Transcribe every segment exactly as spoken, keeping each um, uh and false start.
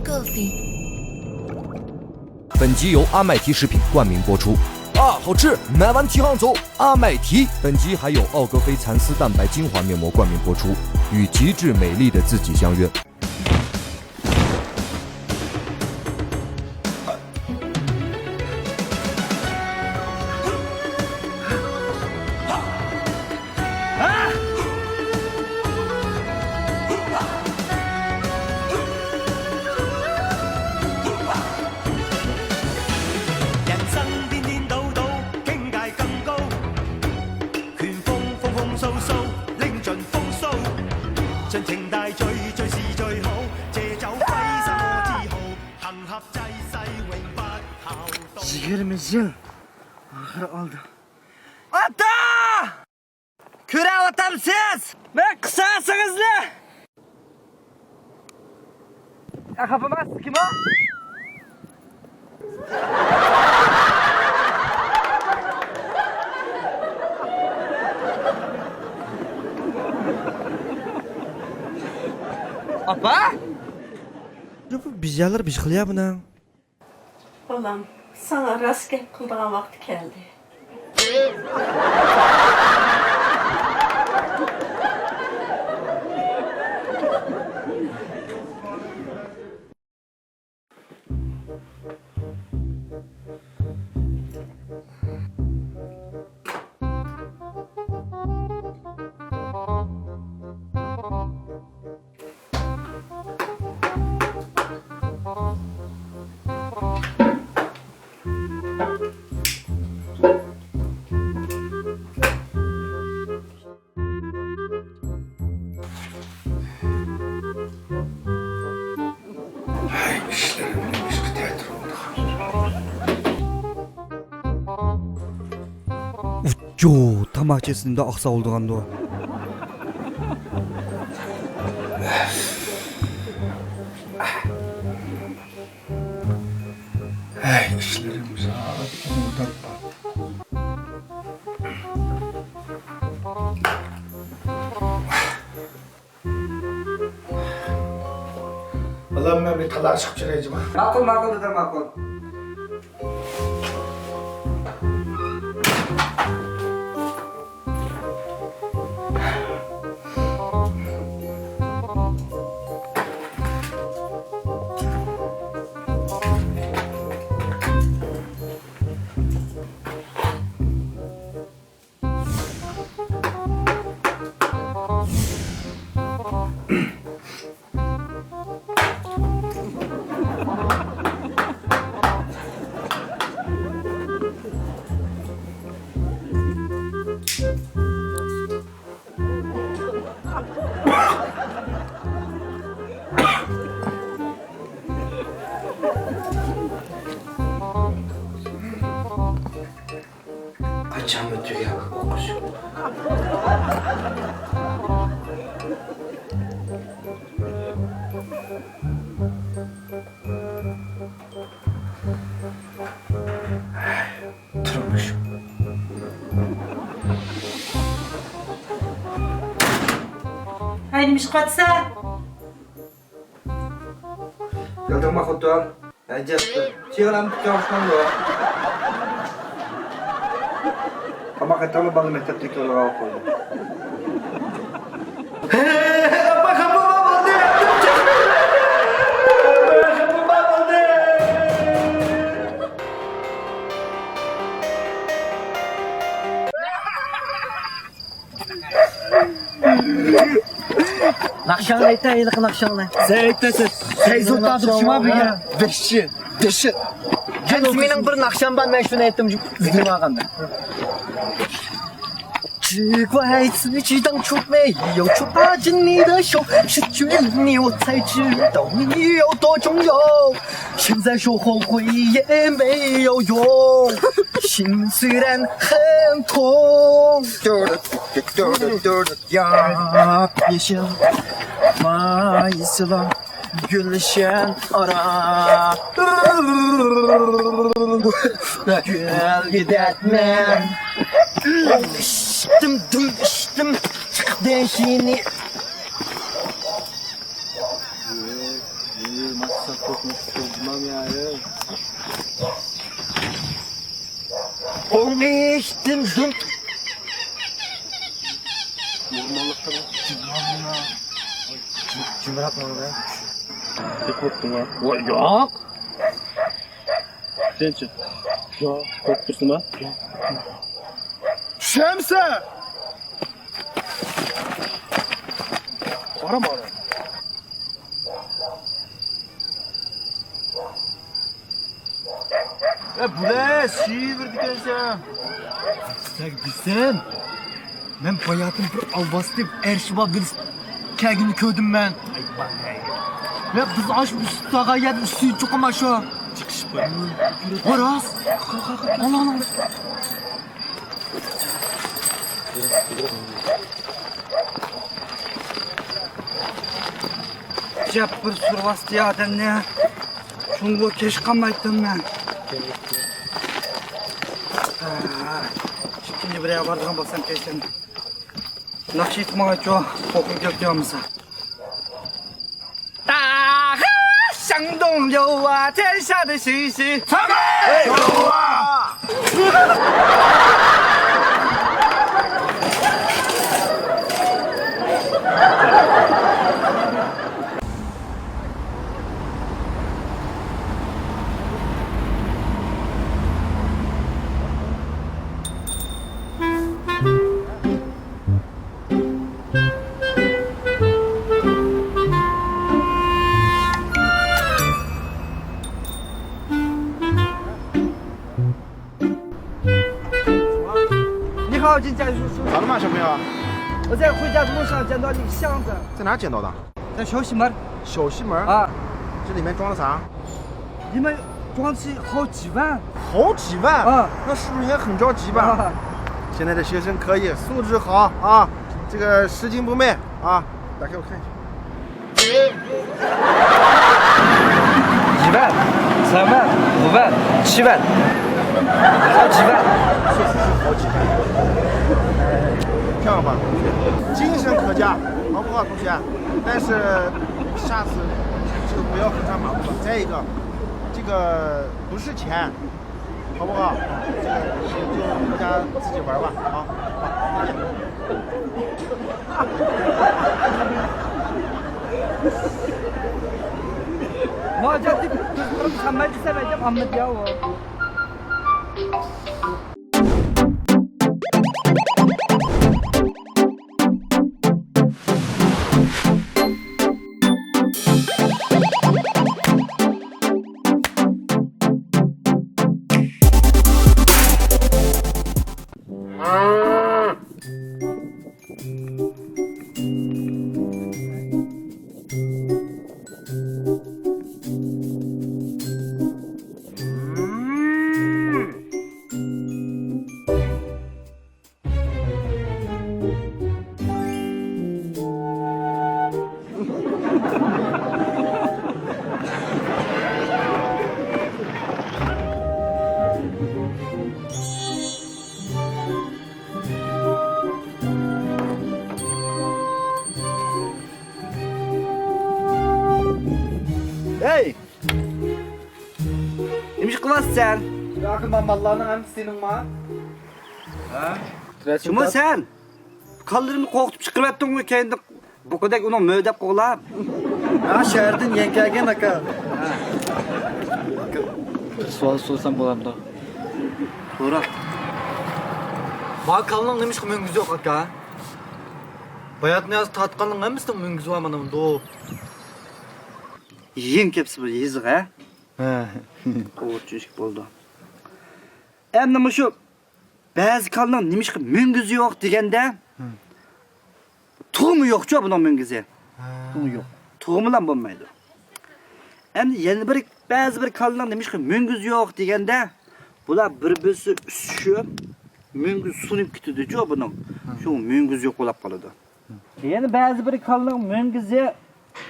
Coffee。本集由阿麦提食品冠名播出。啊，好吃！买完提上走，阿麦提。本集还有奥格菲蚕丝蛋白精华面膜冠名播出，与极致美丽的自己相约。 人生顛顛倒倒，境界更高。拳風風風騷騷，拎盡風騷。盡情大醉，醉是最好。借酒揮灑我自豪，行俠濟世永不後道。يىگىرمە يىل ئاخىر ئالدىم. ئاتا! كۆرۈۋاتامسىز مېنىڭ قىساسىڭىزنى! خاپىما، سىز كىم ئۇ؟ ئاپا! بۇ بىزيالار بىز قىلىيا بۇنىڭ. بالام، ساڭا راست گەپ قىلىدىغان ۋاقتى كەلدى. ھەي، ئىشلىرىمنى ئىشقا تەتۈر بولىدىغان. ئۇچۇ، تاماكا ئىچىسىندە ئاقساق بولىدىغاندۇ. ھەي، ئىشلىرىم زادى ئوڭداپ بار. بالام، مەن بىر تالاغا چىقىپ چىقاي جۇمۇ. ماقۇل، ماقۇل، دادام، ماقۇل. قاچانمۇ تۈگەر ئوقۇش؟ تۇرمۇش. ھەي، نېمە ئىش قىلىۋاتىسەن؟ يادىڭما خوتۇن؟ ئەجەب، چىغىلام تۇتۇۋاتقاندۇ. تاماق ئەتەڭلار بالىنى مەكتەپتىن كېلىدىغان قويدۇم. ھەي، ئاپا، خاپا بولدى. خاپا بولدى. ناخشاڭنى ئېيتە، ھېلىقى ناخشاڭنى. سەن ئېيتىسەن. سەيزۇلتان تۇرۇشما بىر گەپ. دىشى، دىشى. ئەمدى مېنىڭ بىر ناخشام بار، مەن شۇنى ئېيتتىم، ئىزدىۋالغاندا. 只怪自己当初没有出发，真理的手，失去你，我才知道你有多重要。现在说后悔也没有用，心虽然很痛。 ياپيېشىل مايسىلار گۈلشەن ئارا، گۈلگە دەردمەن. دۈم ئىشتىم، دۈم ئىشتىم، چىقتى شېنى. Sen korkma, korkma ya. Olmuş, dim, dim. Normallıkta bu. Cimrak mı be? Sen korktun ha? Yok. Sen çık. Yok. Korkmuşsun ha? Şemse! Karım adam. يا بولاش، شىۋىرىدىكەنسەن. سەن بىلسەن، مەن باياتىن بىر ئالۋاستى ئەرشىبا بىلىس كەلگىنىنى كۆردۈم مەن. يا بىز ئاشۇ ئۈستى ساغان يەردە ئۈستىنى چوقۇم ئاشۇ. چىقىش بار. راست. ئانا، ئانا. جەببىر سۈرۈۋاستى ئادەمنى. شۇڭغۇ كەچ قالمايتتىم مەن. ئىككىنچى بىر يەرگە بارىدىغان بولسام كەچتىن. ناخشا ئېيتمىغاچۇ، قوقۇپ كەتتى يامىسا. 大河向东流啊，天下的事事。你好，请讲述。 找了吗，小朋友？ 我在回家的路上捡到一个箱子。 在哪儿捡到的？ 在小西门儿。 小西门儿？ 啊。 这里面装了啥？ 里面装的是好几万。 好几万？ 啊。 那是不是也很着急吧？ 啊。 现在的学生可以，素质好啊，这个拾金不昧啊。打开我看一下。 一万、三万、五万、七万，好几万。 确实是好几万。漂亮吧，同学？精神可嘉，好不好，同学？但是下次就不要横穿马路了。再一个，这个不是钱，好不好？这个就回家自己玩吧，好，好，再见。 ماجاتدىن قىزىقىپ سانمايدۇ سەن ئەجەب ئاممىدى يا ئۇ. ھەي! نېمە ئىش قىلىۋاتىسەن؟ ئاكا، مانا ماللارنىڭ ھەممىسى سېنىڭما؟ ھە؟ جۇمۇ سەن! كاللىرىمنى قورقۇتۇپ چىقىرىۋەتتىڭغۇ كەينىدىن بۇقىدەك ئۇنىڭ مۆدەپ قوغلاپ. ھە، شەھەردىن يەڭ كەلگەن ئاكا. بىر سوئال سورىسام بولامدۇ؟ سورا. مانا كاللىنىڭ نېمىشقا مۈڭگۈزى يوق ئاكا؟ باياتىن يازدا تارتقاننىڭ ھەممىسىنىڭ مۈڭگۈزى بار مانا مۇنداق. يېڭى كەپسە بىر يېزىق ھە؟ ھە. توغرا چۈشىنىشكە بولىدۇ. ئەمدى مۇشۇ بەزى كالىنىڭ نېمىشقا مۈڭگۈزى يوق دېگەندە، ھە. تۇغما يوقچۇ بۇنىڭ مۈڭگۈزى. ھە. تۇغما يوق. تۇغمىلام بولمايدۇ. ئەمدى يەنە بىر، بەزى بىر كالىنىڭ نېمىشقا مۈڭگۈزى يوق دېگەندە، بۇلار بىر-بىرسى ئۈسۈشۈپ، مۈڭگۈز سۇنۇپ كېتىدۇچۇ بۇنىڭ. ھە. شۇ مۈڭگۈز يوق بولاپ قالىدۇ. ھە. يەنە بەزى بىر كالىنىڭ مۈڭگۈزى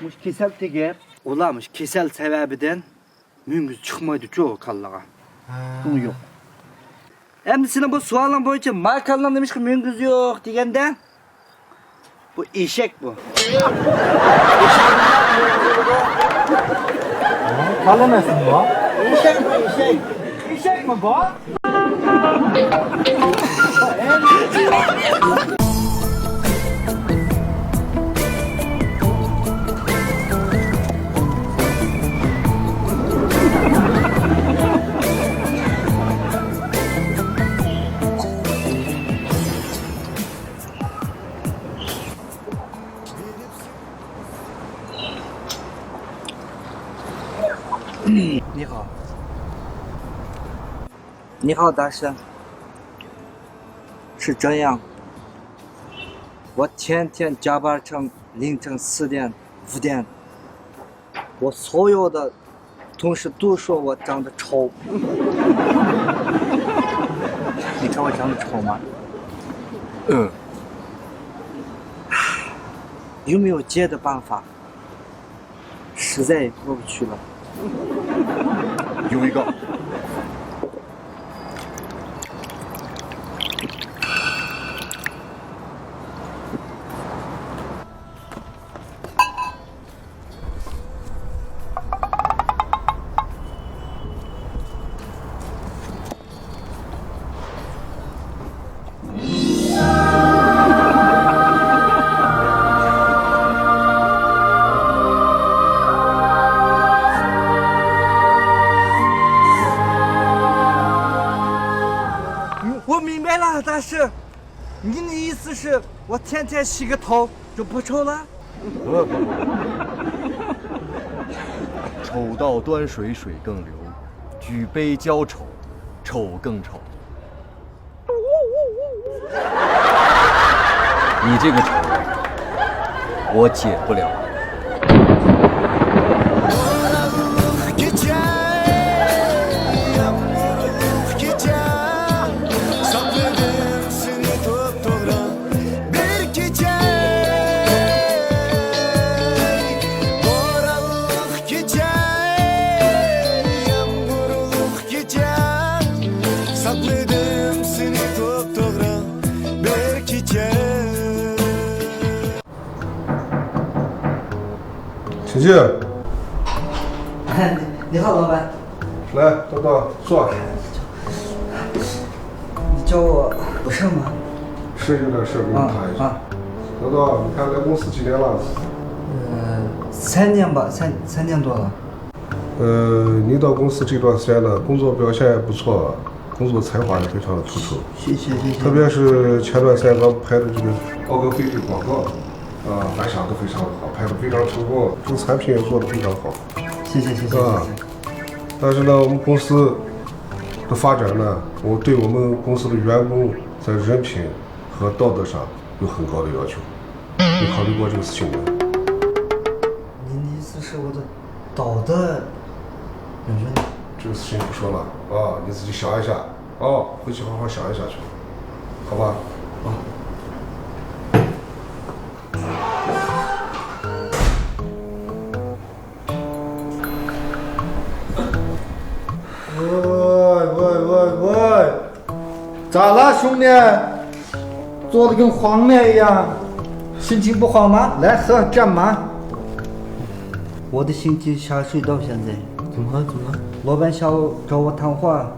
مۇشۇ كېسەل تېگىپ، ئۇلار مۇشۇ كېسەل سەۋەبىدىن مۈڭگۈز چىقمايدۇچۇ كاللىغا. ھە. شۇڭا يوق. ئەمدى سېنىڭ بۇ سوئالىڭ بويىچە ما كاللىنىڭ نېمىشقا مۈڭگۈزى يوق دېگەندە، بۇ ئېشەك بۇ. ئېشەك. Bilemezsin bu. Eşek mi eşek? Eşek mi bu? 你好。你好，大师。是这样，我天天加班成凌晨四点、五点，我所有的同事都说我长得丑。你看我长得丑吗？嗯。有没有别的办法？ 实在过不去了。有一个。 我明白了，大师，您的意思是我天天洗个头就不丑了？不不不不，丑到端水水更流，举杯浇丑，丑更丑。 你这个仇，我解不了。 كېچە، يامغۇرلۇق كېچە، ساقلىدىم سېنى توپتوغرا بىر كېچە. 请进。你好，老板。来，豆豆，坐。你找我有事吗？是有点事跟你谈一下。啊，啊。豆豆，你看来公司几年了？呃，三年吧，三，三年多了。 呃，你到公司这段时间呢，工作表现也不错，工作才华也非常的突出。谢谢，谢谢。特别是前段时间咱们拍的这个奥格飞这个广告，啊，反响都非常的好，拍得非常成功，这个产品也做得非常好。谢谢，谢谢，啊，谢谢。但是呢，我们公司的发展呢，我对我们公司的员工在人品和道德上有很高的要求。你考虑过这个事情没有？您的意思是我的 道德有问题。这个事情不说了啊，你自己想一下啊，回去好好想一下去，好吧？啊。 喂喂喂喂，咋了，兄弟？坐得跟黄牛一样，心情不好吗？来喝，干嘛？我的心情下水道现在。怎么了？怎么了？老板下午找我谈话。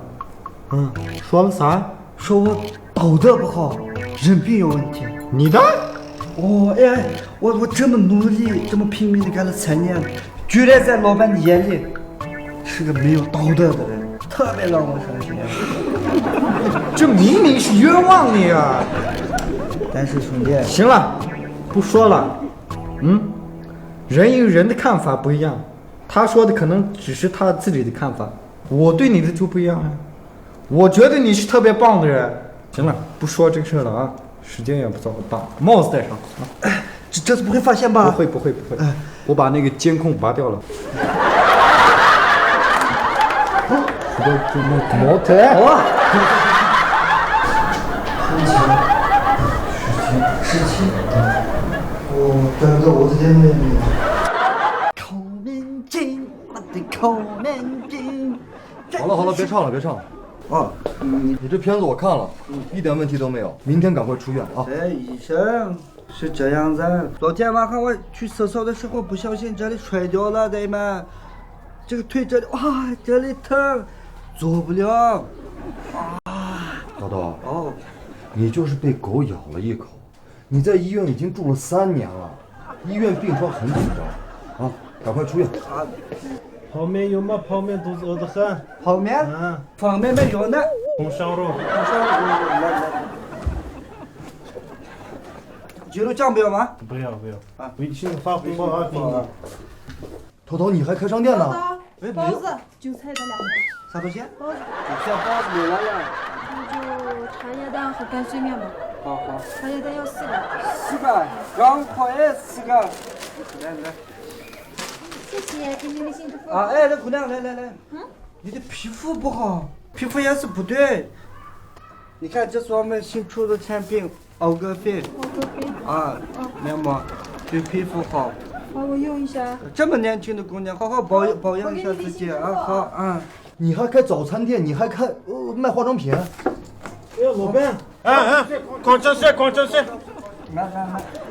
嗯，说了啥？说我道德不好，人品有问题。你的？哦，哎，哎，我，我这么努力，这么拼命的干了三年，居然在老板的眼里 是个没有道德的人，特别让我伤心。这明明是冤枉你啊！但是兄弟，行了，不说了。嗯，人与人的看法不一样，他说的可能只是他自己的看法，我对你的就不一样啊。我觉得你是特别棒的人。行了，不说这个事儿了啊。 时间也不早了，把帽子戴上啊。这，这次不会发现吧？不会，不会，不会。哎。我把那个监控拔掉了。哦。十多，这帽子。哦。十七，十七，十七。哦，怪不得我的电脑也没有。 好了好了，别唱了，别唱了。哦，你，你这片子我看了，一点问题都没有。明天赶快出院啊！哎，医生，是这样子，昨天晚上我去厕所的时候不小心这里摔掉了，对吗？这个腿这里，啊，这里疼，走不了。 大头，哦，你就是被狗咬了一口，你在医院已经住了三年了，医院病床很紧张，啊，赶快出院。啊， 泡面有吗？泡面肚子饿得很。泡面？啊。方便面有呢。红烧肉。红烧肉，来，来。鸡肉酱不要吗？不要，不要。啊。我一起发红包啊，给你。 头头，你还开商店呢？哎，没有。包子、韭菜的两个。啥东西？包子。韭菜包子没了呀。那就茶叶蛋和干脆面吧。好，好。茶叶蛋要四个。四个，刚好哎，四个。来，来。谢谢，给你微信支付。啊，哎，来，姑娘，来，来，来。嗯？你的皮肤不好，皮肤颜色不对。你看，这是我们新出的产品。 讴歌飞。讴歌飞。啊，哦。面膜，对皮肤好。好，我用一下。这么年轻的姑娘，好好保，保养一下自己啊，好，啊。你还开早餐店，你还开，呃，卖化妆品？哎，老板。哎，哎，光chân先，光chân先。来，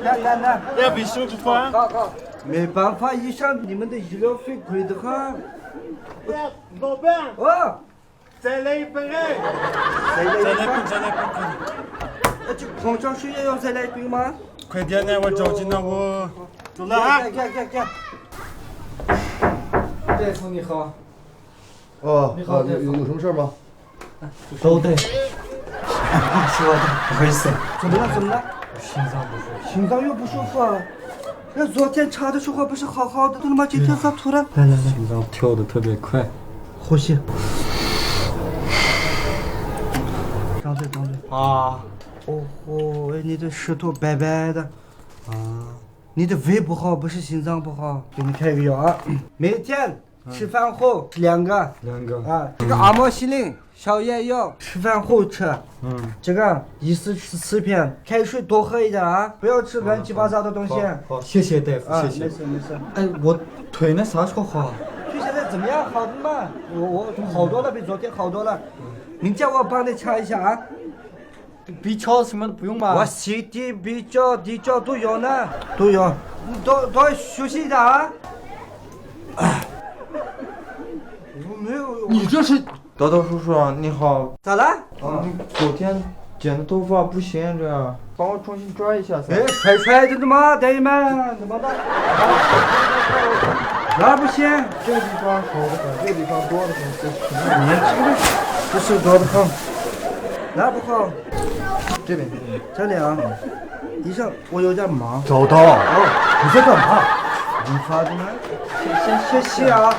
来，来，来，来。要微信支付啊？好，好。没办法，医生，你们的医疗费贵得很。哎，老板。哦。 再来一瓶哎。再来一瓶。再来一瓶，再来一瓶。呃，这膨胀血液要再来一瓶吗？快点来，我着急呢，我。走了啊。给，给，给，给。大夫你好。哦，你好，啊，有，有，大夫。有什么事儿吗？都对。是我的，不好意思。怎么了？怎么了？我心脏不舒服。心脏又不舒服啊？ 那昨天查的时候不是好好的，怎么今天咋突然？来来来，心脏跳得特别快。呼吸。张嘴，张嘴。啊。哦吼，哎，你的舌头白白的。啊。你的胃不好，不是心脏不好。给你开个药啊，每天吃饭后吃两个。两个。啊，这个阿莫西林。 消炎药，吃饭后吃。嗯。这个一次吃四片，开水多喝一点啊，不要吃乱七八糟的东西。好，好，谢谢大夫，啊，谢谢。没事，没事。哎，我腿那啥时候好啊？腿现在怎么样？好的吗？我，我好多了，比昨天好多了。明天我帮你查一下啊。B twelve什么的不用吧？我C T、B twelve、D twelve都有呢，都有。你多，多休息一下啊。我没有。你这是 大头叔叔，你好。咋了？啊，你昨天剪的头发不行，这样帮我重新抓一下噻。哎，帅帅的嘛，大爷们，怎么的？哪儿不行？这个地方少得很，这个地方多得很，这是什么？你这个不是多得很。哪儿不好？这边，这边。这里啊，医生， 我有点忙。找到。哦。你在干嘛？你发的呢？先，先歇歇啊。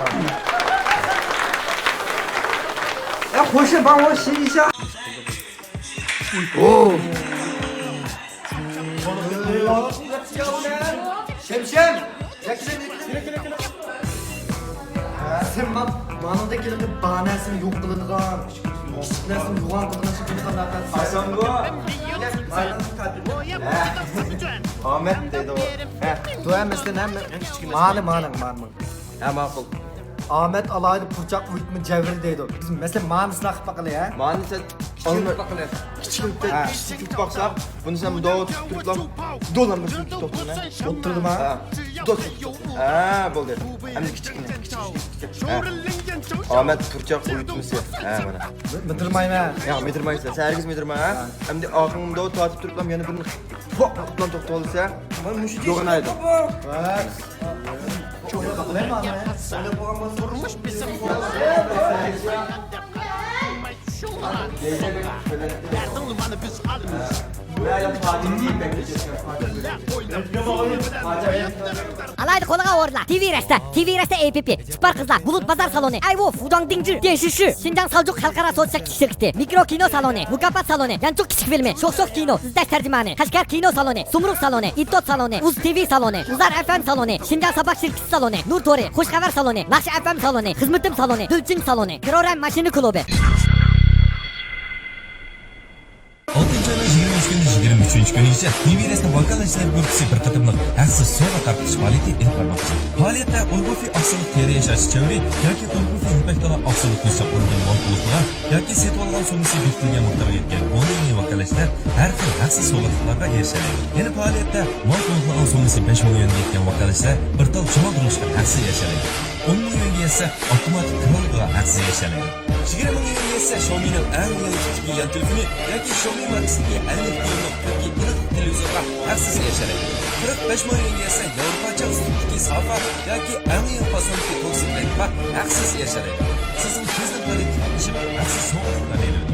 哎，护士帮我吸一下。哦。شەمشەم! سەن ما-، مانىڭدەك كېلىڭدە بار نەرسىنى يوق قىلىدىغان، كىچىك نەرسىنى يوغان قىلىدىغان شۇ قىلىدىغان ناتەس. ئاسانغۇ. ئامەت دەيدۇ. ھە. دۇئا مەسىلەن ھەممە. مانا، مانا، مانا. ھە، ماقۇل. ئامەت ئالاھىدە پۇرچاق ئۇيۇتما جەۋھىرى دەيدۇ. بىز مەسىلەن مانىسىنى ئاقىپ باقىلى، ھە؟ مانىسى كىچىك قىلىپ باقىلى. كىچىك قىلىپ، ھە. كىچىك قىلىپ باقساق، بۇنى سەن مۇنداق تۇتۇپ تۇرۇپلا، دولان بىر تۇتۇپ تۇرۇپتۇ. ئولتۇردىما؟ ھە. دوت. ھە، بولدى. ئەمدى كىچىككىنە، كىچىك، كىچىك. ھە. ئامەت پۇرچاق ئۇيۇتمىسى. ھە، مانا. مىدىرمايمەن. ياق، مىدىرمايسەن. سەن ھەرگىز مىدىرما، ھە؟ ئەمدى ئارقىڭنى مۇنداق تارتىپ تۇرۇپلا يەنە بىرنى ۋاق قىلىپ توختىتىۋالىسەن. مانا مۇشۇ يوغىنايدۇ. تۇرمۇش بىزنىڭ. ئالاھىدە قولغا ئورۇنلار. تىۋى رەستە، تىۋى رەستە ئەي پىي پىي، سۇپار قىزلار، بۇلۇت بازار سالونى، ئەيۋو، فۇجاڭ دىڭجى، دې شۈشۈ، شىنجاڭ سالجۇق خەلقئارا سودا چەكلىك شىركىتى، مىكرو كىنو سالونى، مۇكاپات سالونى، يانچۇق كىچىك فىلىمى، شوخ شوخ كىنو، ئىزدەش تەرجىمانى، قەشقەر كىنو سالونى، سۇمرۇغ سالونى، ئىتوت سالونى، ئۇز تىۋى سالونى، ئۇزار ئەف ئەم سالونى، شىنجاڭ ساپاك شىركىتى سالونى، نۇر تورى، خۇش خەۋەر سالونى، ناخشا ئەف ئەم سالونى، خىزمىتىم سالونى، دۈلچىن سالونى، كرورەم ماشىنا كۇلۇبى. ئالتىنچى ئاينىڭ يىگىرمە ئۈچىنچى كۈنى يىگىرمە ئۈچىنچى كۈنىگىچە تىۋىرەسنىڭ ۋاكالەتچىلەر گۇرۇپپىسى بىر قېتىملىق ھەقسىز سوۋغا تارقىتىش پائالىيىتى ئېلىپ بارماقچى. پائالىيەتتە ئۇيغۇرفى ئاقسىللىق تېرە ياساش چەۋرى ياكى ئۇيغۇرفى يىپەك تالا ئاقسىللىق ياساپ ئالىدىغان مال تولۇقلىغان ياكى سېتىۋالغان سوممىسى بېكىتىلگەن مىقدارغا يەتكەن ئون يۈەنلىك ۋاكالەتچىلەر ھەر خىل ھەقسىز سوۋغاتلارغا ئېرىشەلەيدۇ. يەنە پائالىيەتتە مال تولۇقلىغان سوممىسى بەش مىڭ يۈەنگە يەتكەن ۋاكالەتچىلەر بىر تال جامالدۇرغۇچقا ھەقسىز ئېرىشەلەيدۇ. ئون مىڭ يۈەنگە يەتسە ئاپتوماتىك كىرئانكىغا ھەقسىز ئېرىشەلەيدۇ. يىگىرمە مىڭ يۈەنگە يەتسە شاۋمىنىڭ ئەڭ يېڭى تىپتىكى يان تېلېفونى ياكى شاۋمى ماركىسىدىكى ئەللىك دۇيۇملۇق تۈركىي ئېلېكتىك تېلېۋىزورغا ھەقسىز ئېرىشەلەيدۇ. قىرىق بەش مىڭ يۈەنگە يەتسە ياۋروپاچە ئۇسلۇبتىكى سافا ياكى ئەڭ يېڭى پاسوندىكى توكسىكلەنتقا ھەقسىز ئېرىشەلەيدۇ. سىزنىڭ تېزلىك پائالىيىتىگە قاتنىشىپ ھەقسىز سوۋغاتلارنى ئېلىۋېلىڭ.